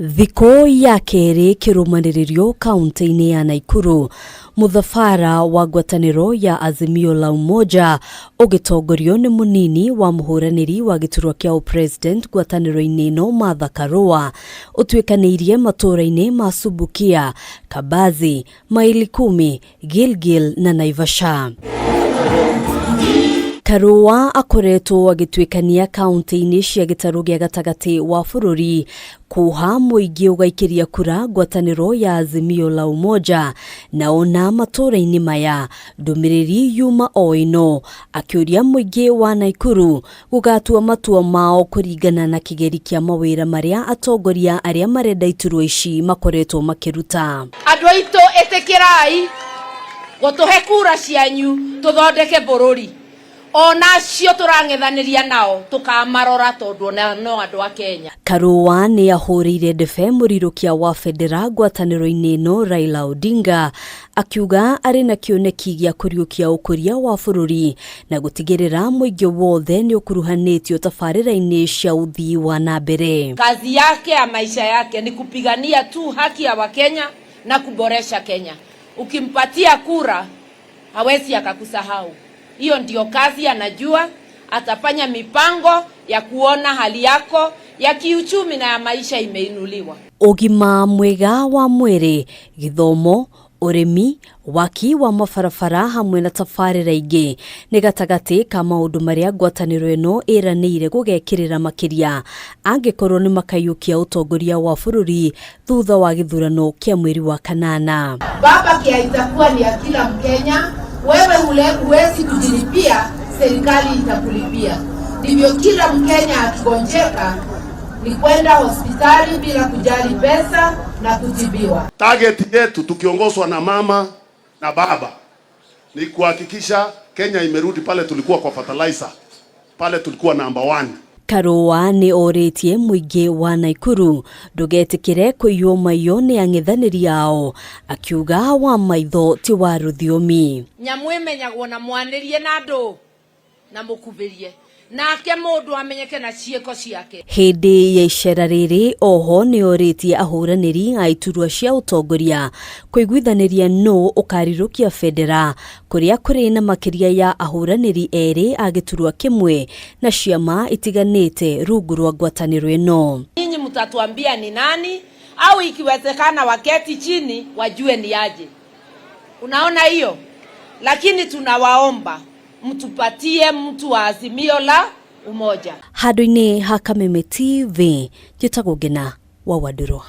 Thikũ ya kerĩ kĩrũmanĩrĩrio kaunti-inĩ ya Naikuru, mũthabara wa ngwatanĩro ya Azimio la Umoja ũgĩtongorio nĩ mũnini wa mũhũranĩri wa gĩturwa kĩa ũpresident ngwatanĩro-inĩ ĩno Martha Karua, ũtuĩkanĩirie matũũra-inĩ ma Subukia, Kabazi, Maili Kumi, Gilgil na Naivasha. Karũa akoretwo agĩtuĩkania kaunti-inĩ cia gĩtarũ gĩa gatagatĩ wa bũrũri kuha mũingĩ ũgaikĩria kura ngwatanĩro ya Azimio la Umoja na ona matũũra-inĩ maya ndũmĩrĩri yuma o ĩno akĩũria mũingĩ wa Naikuru gũgatua matua mao kũringana na kĩgeri kĩa mawĩra marĩa atongoria arĩa marenda iturwa ici makoretwo makĩruta. Andũ aitũ ĩtĩkĩrai gũtũhe kura cianyu tũthondeke bũrũri ona acio tũrang'ethanĩria nao tũkamarora tondũ ona no andũ a Kenya. Karũa nĩ ahũrĩire ndebe mũrirũkia wa bendera ngwatanĩro-inĩ ĩno Raila Odinga akiuga arĩ na kĩoneki gĩa kũriũkia ũkũria wa bũrũri na gũtigĩrĩra mũingĩ wothe nĩ ũkuruhanĩtio tabarĩra-inĩ cia ũthii wa na mbere. Kazi yake ya maisha yake ni kupigania tu haki ya Wakenya na kuboresha Kenya. Ukimpatia kura hawezi akakusahau. Hiyo ndio kazi anajua, atafanya mipango ya kuona hali yako ya kiuchumi na ya maisha imeinuliwa. Ũgima mwega wa mwĩrĩ, gĩthomo, ũrĩmi, waki wa mabarabara hamwe na tabarĩra ingĩ nĩ gatagatĩ ka maũndũ marĩa ngwatanĩro ĩno ĩranĩire gũgekĩrĩra makĩria angĩkorwo nĩ makaiyũkia ũtongoria wa bũrũri thutha wa gĩthurano kĩa mweri wa kanana. Baba kia itakuwa ni ya kila Mkenya. Wewe ule huwezi kujilipia, serikali itakulipia. Ndivyo kila Mkenya akigonjeka ni kwenda hospitali bila kujali pesa na kutibiwa. Target yetu tukiongozwa na mama na baba ni kuhakikisha Kenya imerudi pale tulikuwa kwa fertilizer, pale tulikuwa number one. Karũa nĩ orĩtie mũingĩ wa Naikuru ndũgetĩkĩre kũiywo maiyo nĩ ang'ethanĩri ao, akiuga wa maitho ti wa rũthiomi. Nyamũ ĩmenyagwo na mwanĩrie na andũ na mũkubĩrie nake mũndũ amenyeke na ciĩko ciake. Hĩndĩ ya icera rĩrĩ oho nĩ orĩtie ahũranĩri a iturwa cia ũtongoria kũiguithanĩria nũ ũkarirũkia bendera kũrĩa kũrĩ na makĩria ya ahũranĩri erĩ a gĩturwa kĩmwe na ciama itiganĩte rungu rwa ngwatanĩro ĩno. Nyinyi mtatuambia ni nani, au ikiwezekana waketi chini wajue ni aje. Unaona hiyo? Lakini tunawaomba mtupatie mtu wa Azimio la Umoja. Handũ-inĩ ha Kameme TV, njĩtagwo Ngena wa Wandũrũ.